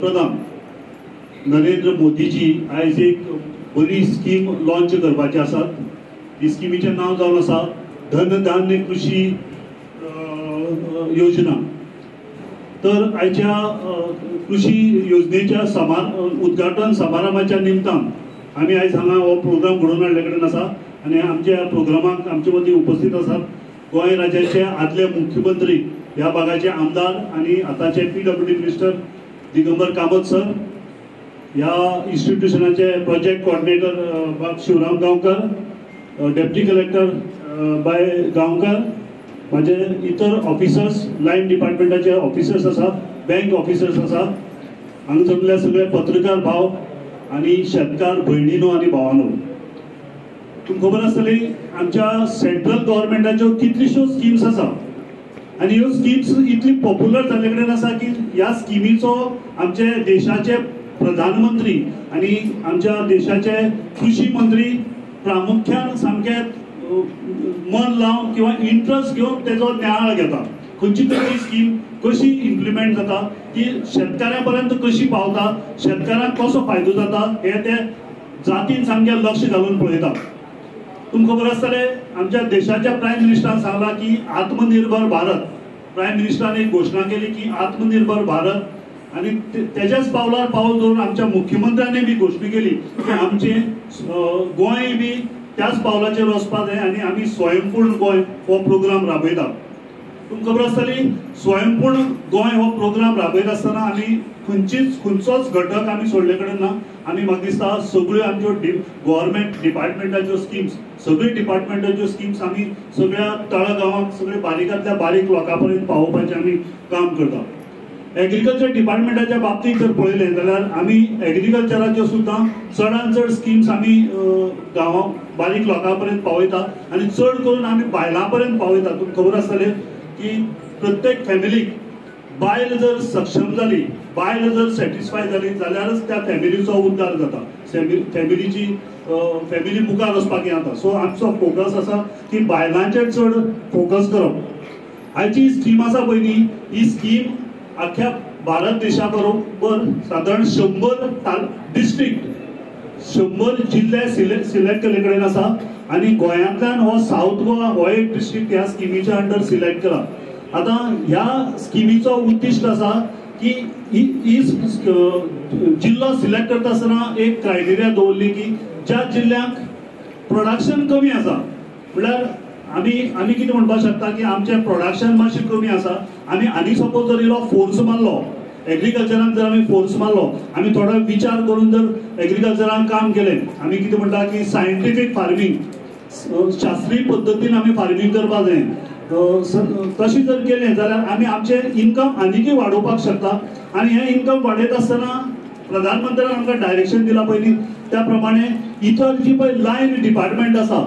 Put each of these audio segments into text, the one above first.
प्रधान नरेंद्र मोदीजी आयज एक बरी स्कीम लॉन्च करपाची आसा। ही स्किमीचें नांव जावन आसा धनधान्य कृषी योजना। तर आयच्या कृषी योजनेच्या उद्घाटन समारंभाच्या निमतान आमी आयज हांगा हो प्रोग्राम घडोवन हाडले कडेन आसा आनी आमच्या प्रोग्रामाक आमचे मदीं उपस्थित आसात गोंय राज्याचे आदले मुख्यमंत्री, ह्या भागाचे आमदार आनी आतांचे PWD minister Digambar Kamat sir, ह्या इन्स्टिट्युशनाचे प्रोजेक्ट कोऑर्डिनेटर बाब शिवराम गांवकर, डेप्टी कलेक्टर बाय गांवकर, म्हाजे इतर ऑफिसर्स, लायन डिपार्टमेंटाचे ऑफिसर्स आसा, बँक ऑफिसर्स आसा, हांगा जमले सगळे पत्रकार भाव आनी शेतकार भयणीनो आनी भावानो। तुमकां खबर आसतली आमच्या सेंट्रल गव्हर्मेंटाच्यो कितल्योश्यो स्किम्स आसा आनी ह्यो स्किम्स इतली पॉप्युलर जाल्ले कडेन आसा की ह्या स्किमीचो आमचे देशाचे प्रधानमंत्री आनी आमच्या देशाचे कृषी मंत्री प्रामुख्यान सामकें मन लावन किंवा इंट्रस्ट घेवन तेजो नियाळ घेता। खंयची तरी स्कीम कशी इम्प्लिमेंट जाता, ती शेतकाऱ्यां पर्यंत कशी पावता, शेतकाऱ्यांक कसो फायदो जाता हे ते जातीन सामकें लक्ष घालून पळयता। तुमकां खबर आसतलें आमच्या देशाच्या प्रायम मिनिस्टरान सांगलां की आत्मनिर्भर भारत, प्रायम मिनिस्टरान एक घोशणा केली की आत्मनिर्भर भारत आनी तेज्याच पावलार पावल दवरून आमच्या मुख्यमंत्र्यांनी बी घोशणा केली की आमचें गोंय बी त्याच पावलाचेर वचपाक जाय आनी आमी स्वयंपूर्ण गोंय हो प्रोग्राम राबयता। तुमकां खबर आसतली स्वयंपूर्ण गोंय हो प्रोग्राम राबयता आसतना आमी खंयचोच घटक आमी सोडले कडेन ना। आमी म्हाका दिसता सगळ्यो आमच्यो गव्हर्मेंट डिपार्टमेंटाच्यो स्किम्स, सगळ्यो डिपार्टमेंटाच्यो स्किम्स आमी सगळ्या तळागांवांक, सगळ्या बारीकांतल्या बारीक लोकां पर्यंत पावोवपाचें आमी काम करता। एग्रीकल्चर डिपार्टमेंटाच्या बाबतींत जर पळयलें जाल्यार आमी एग्रीकल्चराच्यो सुद्दां चडान चड स्किम्स आमी गांवां बारीक लोकां पर्यंत पावयता आनी चड करून आमी बायलां पर्यंत पावयता। तुमकां खबर आसतलें की प्रत्येक फॅमिलीक बायल जर सक्षम जाली, बायल जर सॅटिस्फाय जाली जाल्यारच त्या फॅमिलीचो उद्धार जाता, फॅमिलीची फॅमिली मुखार वचपाक हें जाता। सो आमचो फोकस आसा की बायलांचेर चड फोकस करप। आयची स्कीम आसा पळय न्ही, ही स्कीम आख्या भारत देशा बरोबर सादारण 100 डिस्ट्रिक्ट, 100 जिल्ले सिलेक्ट केल्ले कडेन आसा आनी गोंयांतल्यान हो सावथ गोवा हो एक डिस्ट्रिक्ट ह्या स्किमीच्या अंडर सिलेक्ट केला। आतां ह्या स्किमीचो उद्दिश्ट आसा की ही जिल्लो सिलेक्ट करता आसतना एक क्रायटेरिया दवरली की ज्या जिल्ल्यांक प्रोडक्शन कमी आसा, म्हणल्यार आमी आमी कितें म्हणपाक शकता की आमचें प्रोडक्शन मातशें कमी आसा, आमी आनी सपोज जर इल्लो फोर्स मारलो एग्रीकल्चरान, जर आमी फोर्स मारलो, आमी थोडो विचार करून जर एग्रीकल्चरान काम केलें, आमी कितें म्हणटा की सायंटिफीक फार्मींग, शास्त्रीय पद्दतीन आमी फार्मींग करपाक जाय, तशें जर केलें जाल्यार आमी आमचें इन्कम आनीकय वाडोवपाक शकता। आनी हें इन्कम वाडयता आसतना प्रधानमंत्र्यान आमकां डायरेक्शन दिलां पयलीं त्या प्रमाणे इतर जी पळय लायन डिपार्टमेंट आसा,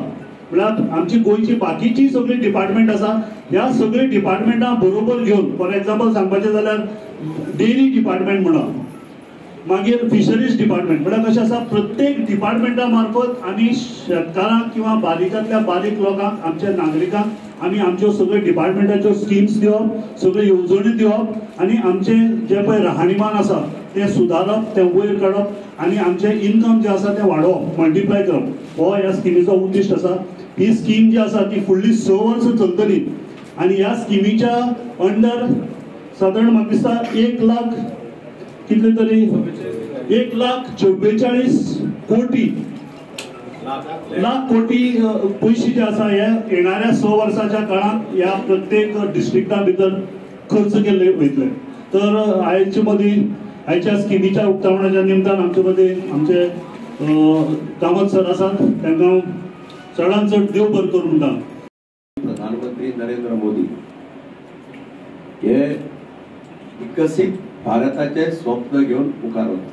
म्हळ्यार आमची गोंयची बाकीची सगळीं डिपार्टमेंट आसा, ह्या सगळीं डिपार्टमेंटां बरोबर घेवन, फॉर एग्जाम्पल सांगपाचें जाल्यार डेयरी डिपार्टमेंट म्हणा, मागीर फिशरीज डिपार्टमेंट, म्हळ्यार कशें आसा प्रत्येक डिपार्टमेंटा मार्फत आमी शेतकारांक किंवा बारीकांतल्या बारीक लोकांक, आमच्या नागरिकांक आमी आमच्यो सगळ्यो डिपार्टमेंटाच्यो स्किम्स दिवप, सगळ्यो येवजण्यो दिवप आनी आमचें जें पळय राहणीमान आसा तें सुदारप, तें वयर काडप आनी आमचें इन्कम जें आसा तें वाडोवप, मल्टिप्लाय करप, हो ह्या स्किमीचो उद्दिश्ट आसा। ही स्कीम जी आसा ती फुडली 6 वर्सां चलतली आनी ह्या स्किमीच्या अंडर सादारण म्हाका दिसता 1 लाख कितले तरी 1,44 लाख कोटी पयशे जे आसा हे येणाऱ्या 6 वर्साच्या काळांत ह्या प्रत्येक डिस्ट्रिक्टा भितर खर्च केल्ले वयतले। तर आयचे मदीं आयच्या स्किमीच्या उक्तावणाच्या निमतान आमचे मदीं आमचे कामत सर आसात, तांकां चडान चड देव बरें करूं म्हणटा। प्रधानमंत्री नरेंद्र मोदी हे विकसीत भारताचे स्वप्न घेवन मुखार वता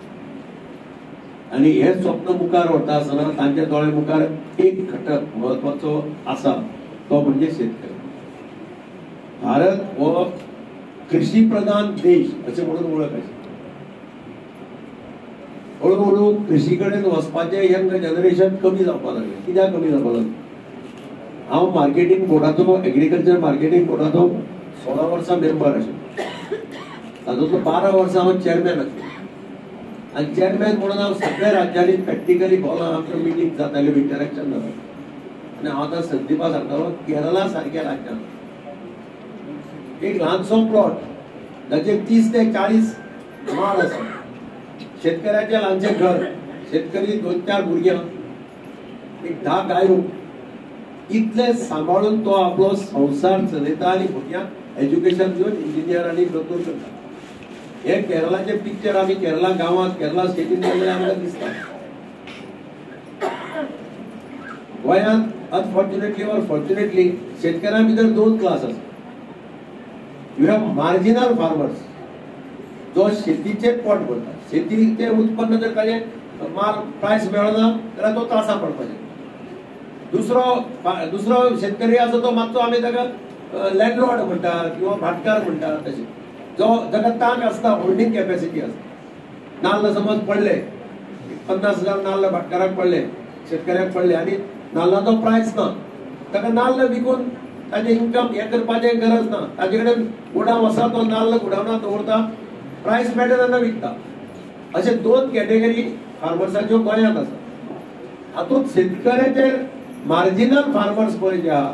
आनी हे स्वप्न मुखार वता आसतना तांच्या दोळे मुखार एक घटक म्हत्वाचो आसा, तो म्हणजे शेतकरी। भारत हो कृषी प्रधान देश अशें म्हणून वळख आसा। हळू हळू कृषी कडेन वचपाचें यंग जनरेशन कमी जावपाक लागलें। कित्याक कमी जावपाक लागलें? हांव मार्केटींग बोर्डाचो, एग्रीकल्चर मार्केटींग बोर्डाचो 16 वर्सां मेंबर आशिल्लो, तातूंतलो 12 वर्सां हांव चेअरमॅन आशिल्लो। आनी चेअरमॅन म्हणून हांव सगळ्या राज्यांनी प्रॅक्टिकली भोंवला, आमच्यो मिटींग जाताल्यो, इंटरेक्शन जातालें. आनी हांव आतां संदीपा सांगतालो, केरला सारक्या राज्यांत एक ल्हानसो प्लॉट जाचेर 30 ते 40 माड आसा, शेतकऱ्याचें ल्हानशें घर, शेतकरी 2-4 भुरग्यां, एक 10 गायो, इतले सांबाळून तो आपलो संवसार चलयता आनी भुरग्यांक एज्युकेशन दिवन इंजिनियर आनी दोतोर करता. हे केरळाचे पिक्चर आमी केरला गांवांत, केरला स्टेटीन गेल्ले आमकां दिसता. गोंयांत अनफॉर्च्युनेटली ऑर फॉर्च्युनेटली शेतकऱ्यां भितर 2 क्लास आसा. You have marginal farmers, जो शेतीचेर पोट भरता, शेतीचें उत्पन्न जर ताजें माल प्रायस मेळना जाल्यार तो त्रासा पडपाचें. दुसरो शेतकरी आसा तो मातसो आमी ताका लँडलॉर्ड म्हणटा किंवा भाटकार म्हणटा, तशें जो जाका तांक आसता, होल्डींग कॅपॅसिटी आसता. नाल्ल समज पडले 50,000 नाल्ल भाटकाराक पडले, शेतकऱ्याक पडले आनी नाल्लाचो प्रायस ना, ताका नाल्ल विकून ताजें इन्कम हें करपाचें गरज ना. ताजे कडेन गोडावन आसा, तो नाल्ल गोडावनांत दवरता, प्रायस मेळटा तेन्ना विकता. अशे 2 कॅटेगरी फार्मर्साच्यो गोंयांत आसा. हातूंत शेतकऱ्याचेर मार्जिनल फार्मर्स पळय जे आहा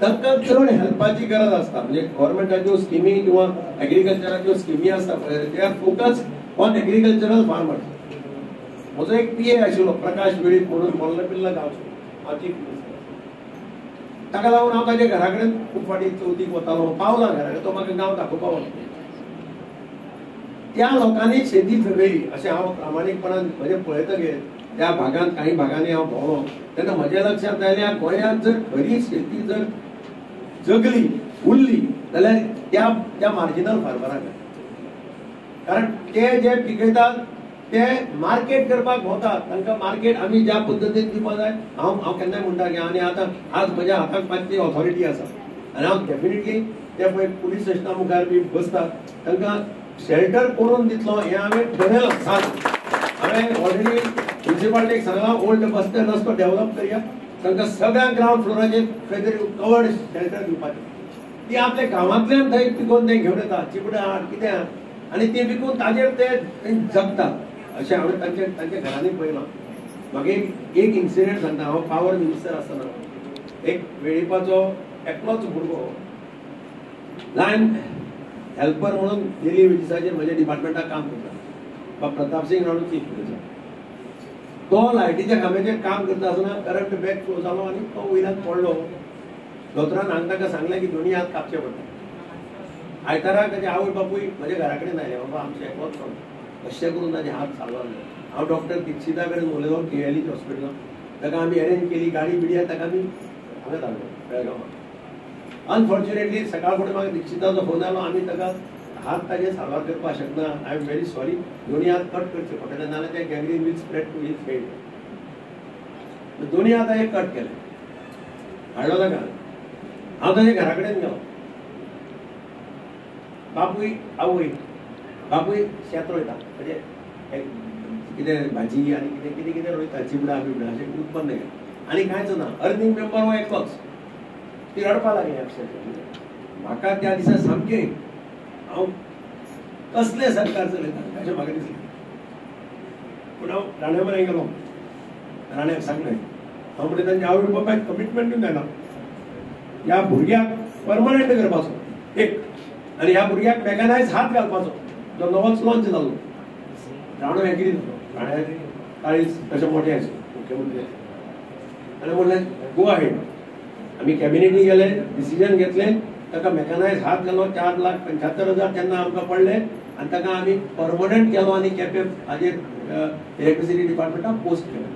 तांकां चड हेल्पाची गरज आसता. म्हणजे गव्हर्मेंटाच्यो स्किमी किंवा एग्रीकल्चराच्यो स्किमी आसता पळय, they are focus on agricultural farmers. म्हजो एक पी ए आशिल्लो प्रकाश वेळीप म्हणून, मोल्लपिल्ला गांवचो, हांव चीफ मिनिस्टर. ताका लागून हांव ताच्या घरा कडेन खूब फावटी चवथीक वतालो, पावला घरा कडेन, तो म्हाका गांव दाखोवपाक वता. त्या लोकांनी शेती जगयली अशें हांव प्रामाणीकपणान म्हजें पळयतगीर त्या भागांत काही भागांनी हांव भोंवलो तेन्ना म्हज्या लक्षांत आयलें, गोंयांत जर खरी शेती जर जगली उरली जाल्यार त्या त्या मार्जिनल फार्मरांक, कारण ते जे पिकयतात ते मार्केट करपाक भोंवतात, तांकां मार्केट आमी ज्या पद्दतीन दिवपाक जाय. हांव केन्नाय म्हणटा की आनी आतां आज म्हज्या हाताक मातशी ऑथॉरिटी आसा आनी हांव डेफिनेटली ते पळय पुलीस स्टेशना मुखार बी बसतात तांकां शेल्टर करून दितलो हें हांवें ठरयलां. सांग हांवें ऑलरेडी म्युनिसिपालिटीक सांगलां, ओल्ड बस स्टँड रस्तो डेव्हलप करया, तांकां सगळ्या ग्रावंड फ्लोराचेर खंय तरी कवर्ड शेल्टर दिवपाचें. ती आपल्या गांवांतल्यान थंय पिकोवन तें घेवन येता, चिपडां हाड कितें हाड, आनी ती विकून ताजेर ते जगतात अशें हांवें तांच्या तांच्या घरांनी पळयलां. मागीर एक इन्सिडंट सांगता, हांव पावर मिनिस्टर आसतना एक वेळीपाचो एकलोच भुरगो लायन हेल्पर म्हणून डेली वेजिसाचेर म्हज्या डिपार्टमेंटाक काम करता, प्रताप सिंग राणू चीफ मिनिस्टर. तो लायटीच्या खांब्याचेर काम करता आसतना करंट बॅक फ्लो जालो आनी तो वयल्यान पडलो. दोतोरान हांगा ताका सांगलें की दोनी हात कापचे पडटा. आयताराक ताचे आवय बापूय म्हज्या घरा कडेन आयले, बाबा आमचें एकलोच चलो, कशें करून ताजे हात साल्वार जाले. हांव डॉक्टर दीक्षिता कडेन उलयलो केएलईच्या हॉस्पिटलान, ताका आमी अरेंज केली गाडी बिडी, ताका आमी हांगा धाडलो बेळगांवां. अनफॉर्च्युनेटली सकाळ फुडें म्हाका दीक्षिताचो फोन आयलो, आमी ताका हात ताजे साल्वार करपाक शकना, I am very sorry, दोनी हात कट करचे पडटले, नाजाल्यार ते gangrene will spread to his head. दोनी हात हांवें कट केले, हाडलो ताका. हांव ताच्या घरा कडेन गेलो, बापूय आवय, बापूय शेत रोयता, म्हणजे कितें भाजी आनी कितें कितें कितें रोयता, चिबडां बिबडां अशें उत्पन्न घेता आनी कांयच ना. अर्निंग मेंबर हो एकलोच. ती रडपाक लागली अक्षरशः. म्हाका त्या दिसा सामकें हांव कसलें सरकार चलयता अशें म्हाका दिसलें. पूण हांव राण्या मरे गेलो, राण्याक सांगलें, हांव म्हणलें तांच्या आवय बापायक कमिटमेंट दिवन जायना, ह्या भुरग्याक परमनंट करपाचो एक, आनी ह्या भुरग्याक मॅकनायज हात घालपाचो, जो नवोच लॉन्च जालो. राणो एग्री जालो, राण्याचे काळीज तशें मोठें आशिल्लें मुख्यमंत्री, आनी म्हणलें गो अहेड. आमी कॅबिनेटी गेले, डिसिजन घेतलें, ताका मॅकनायज हात घालो, 4,75,000 तेन्ना आमकां पडले आनी ताका आमी परमनंट केलो आनी केपें हाजेर इलेक्ट्रिसिटी डिपार्टमेंटाक पोस्ट केलें.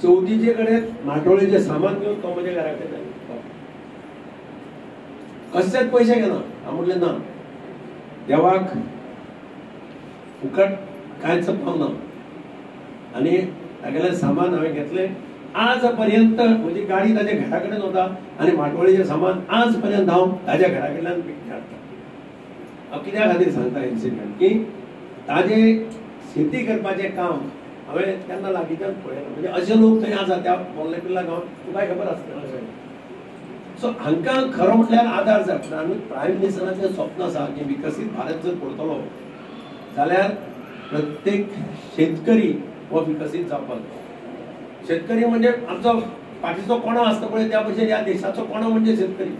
चवथीचे कडेन माटोळेचें सामान घेवन तो म्हज्या घरा कडेन आयलो, कसलेच पयशे घेना. हांव म्हणलें ना, देवाक फुकट कांयच पावना. आनी तागेलें सामान हांवें घेतलें. आज पर्यंत म्हजी गाडी ताच्या घरा कडेन वता आनी माटोळेचें सामान आज पर्यंत हांव ताज्या घरा कडल्यान विकतें हाडटा. हांव कित्या खातीर सांगता इन्सिडंट की ताजें शेती करपाचें काम हांवें तेन्ना लागींच्यान पळयलां. म्हणजे अशे लोक थंय आसा त्या मोल्लेपिल्ला गांवांत, तुकाय खबर आसतलें अशें. सो हांकां खरो म्हटल्यार आदार जाय. आनी प्रायम मिनिस्टराचें स्वप्न आसा की विकसीत भारत जर करतलो जाल्यार प्रत्येक शेतकरी हो विकसीत जावपाक जाय. शेतकरी म्हणजे आमचो फाटीचो कोणो आसता पळय त्या भशेन ह्या देशाचो कोणो म्हणजे शेतकरी.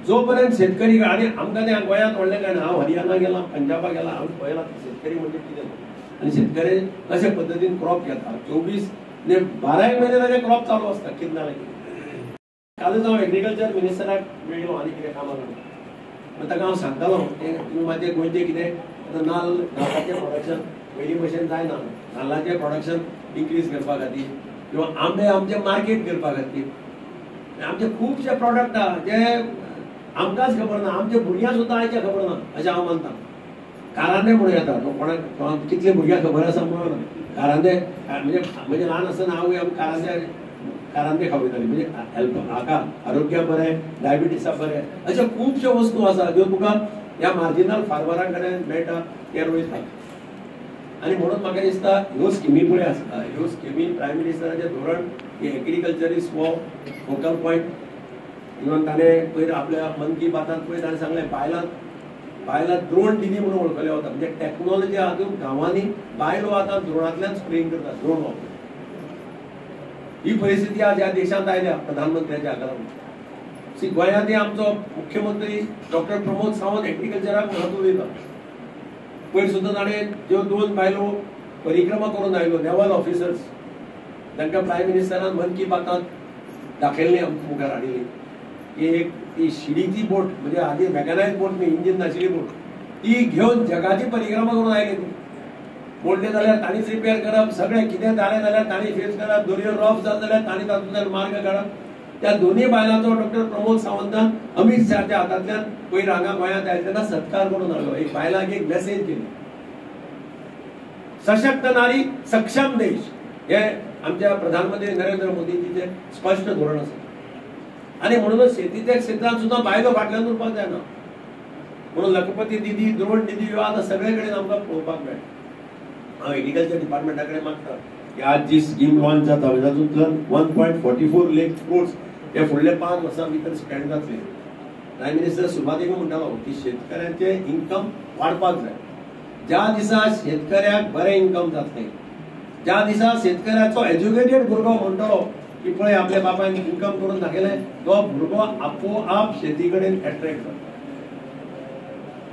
जो पर्यंत शेतकरी आनी आमकां ते गोंयांत व्हडलें काय ना, हांव हरियाणा गेला, पंजाबा गेला, हांव पळयलां शेतकरी म्हणजे कितें आनी शेतकरी कशे पद्दतीन क्रॉप घेता. 24 12 म्हयने ताजें क्रॉप चालू आसता कितें ना कितें. कालूच हांव एग्रीकल्चर मिनिस्टराक मेळ्ळो आनी कितें कामां लागून, ताका हांव सांगतालो तुमी मातशें गोंयचें कितें आतां नाल्ल नाल्लाचें प्रोडक्शन पयलीं भशेन जायना, नाल्लाचें प्रोडक्शन इन्क्रीज करपा खातीर किंवा आंबे आमचे मार्केट करपा खातीर आमचे खुबशे प्रोडक्ट आहा जे आमकांच खबर ना, आमच्या भुरग्यांक सुद्दां आयच्या खबर ना अशें हांव मानता. कारांदे म्हणून येता तो कोणाक कितले भुरग्यांक खबर आसा म्हणून ना. कारांदे म्हणजे म्हणजे ल्हान आसतना हांव आमी कारांदे कारांदे खावयताली म्हणजे हेल्प हाका आरोग्या बरें, डायबिटीसा बरें, अशे खुबश्यो वस्तू आसा ज्यो तुका ह्या मार्जिनल फार्मरां कडेन मेळटा ते रोयता. आनी म्हणून म्हाका दिसता ह्यो स्किमी पळय आसता, ह्यो स्किमी प्रायम मिनिस्टराचें धोरण की एग्रीकल्चर is हो फोकल पॉयंट. इवन ताणें पयर आपल्या मन की बातांत पळय ताणें सांगलें बायलां द्रोण दिदी म्हणून वळखले वता, म्हणजे टॅक्नोलॉजी हातूंत गांवांनी बायलो आतां द्रोणांतल्यान स्प्रेइंग करतात, द्रोण वापरून. ही परिस्थिती आज ह्या देशांत आयल्या प्रधानमंत्र्याच्या हाका लागून. सी गोंयांतय आमचो मुख्यमंत्री डॉक्टर प्रमोद सावंत एग्रीकल्चराक म्हत्व दिता. पयर सुद्दां ताणें ज्यो 2 बायलो परिक्रमा करून आयल्यो नेवल ऑफिसर्स, तांकां प्रायम मिनिस्टरान मन की बातांत दाखयल्ली आमकां मुखार हाडिल्ली की एक ती शिडीची बोट म्हणजे आदी मेकॅनायज बोट न्ही, इंजीन नाशिल्ली बोट, ती घेवन जगाची परिक्रमा करून आयली. ती मोडले जाल्यार तांणीच रिपेर करप, सगळें कितें जालें जाल्यार तांणी फेस करप, दोरयो रफ जालें जाल्यार तांणी तातूंतल्यान मार्ग काडप. त्या दोनूय बायलांचो डॉक्टर प्रमोद सावंतान अमीत शहाच्या हातांतल्यान पयर हांगा गोंयांत आयले तेन्ना सत्कार करून हाडलो. एक बायलांक एक मेसेज केली, सशक्त नारी सक्षम देश हे आमच्या प्रधानमंत्री नरेंद्र मोदीजीचें स्पश्ट धोरण आसा. आनी म्हणूनच शेतीच्या क्षेत्रांत सुद्दां बायलो फाटल्यान उरपाक जायना, म्हणून लखपती दिदी, द्रोण दिदी ह्यो आतां सगळे कडेन आमकां पळोवपाक मेळटा. हांव एग्रीकल्चर डिपार्टमेंटा कडेन मागता की आज जी स्कीम लॉन्च जाता तातूंतल्यान 1.44 लाख क्रोर्स हे फुडले 5 वर्सां भितर स्पेंड जातले. प्रायम मिनिस्टर सुरवातेक म्हणटालो की शेतकऱ्यांचें इन्कम वाडपाक जाय. ज्या दिसा शेतकऱ्याक बरें इन्कम जातलें, ज्या दिसा शेतकऱ्याचो एज्युकेटेड भुरगो म्हणटलो की पळय आपल्या बापायन इन्कम करून दाखयलें, तो भुरगो आपोआप शेती कडेन एट्रेक्ट जाता.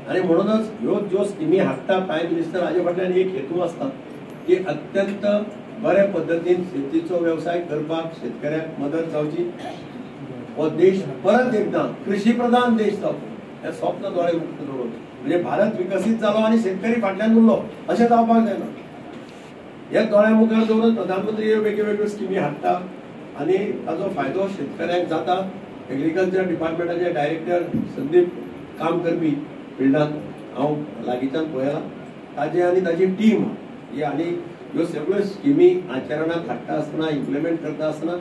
आनी म्हणूनच ह्यो ज्यो स्किमी हाडटा प्रायम मिनिस्टर हाजे फाटल्यान एक हेतू आसता की अत्यंत बरे पद्दतीन शेतीचो वेवसाय करपाक शेतकऱ्याक मदत जावची, हो देश परत एकदां कृषी प्रधान देश जावचो हें स्वप्न दोळे मुक्त दवरून, म्हणजे भारत विकसीत जालो आनी शेतकरी फाटल्यान उरलो अशें जावपाक जायना. हे दोळ्या मुखार दवरून प्रधानमंत्री ह्यो वेगळ्यो स्किमी हाडटा आनी ताजो फायदो शेतकऱ्यांक जाता. एग्रीकल्चर डिपार्टमेंटाचे डायरेक्टर संदीप काम करपी फिल्डांत हांव लागींच्यान पळयलां ताजे आनी ताजी टीम ही, आनी ह्यो सगळ्यो स्किमी आचरणांत हाडटा आसतना, इम्प्लिमेंट करता आसतना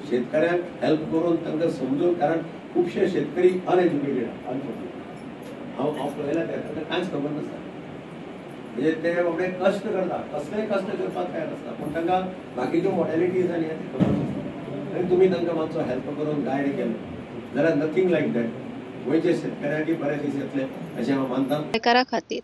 शेतकऱ्यांक हेल्प करून तांकां समजून, कारण खुबशे शेतकरी अनएज्युकेटेड अनफॉर्च्युनेटली. हांव पळयलां तें, तांकां कांयच खबर नासता, म्हणजे ते बाबडे कश्ट करता, कसलेय कश्ट करपाक तयार आसता, पूण तांकां बाकीच्यो मॉडेलिटीज आनी हें खबर नासता. आनी तुमी तांकां मातसो हेल्प करून गायड केलो जाल्यार नथींग लायक that गोंयच्या शेतकऱ्यांकय बरे दीस येतले अशें हांव मानता. खातीर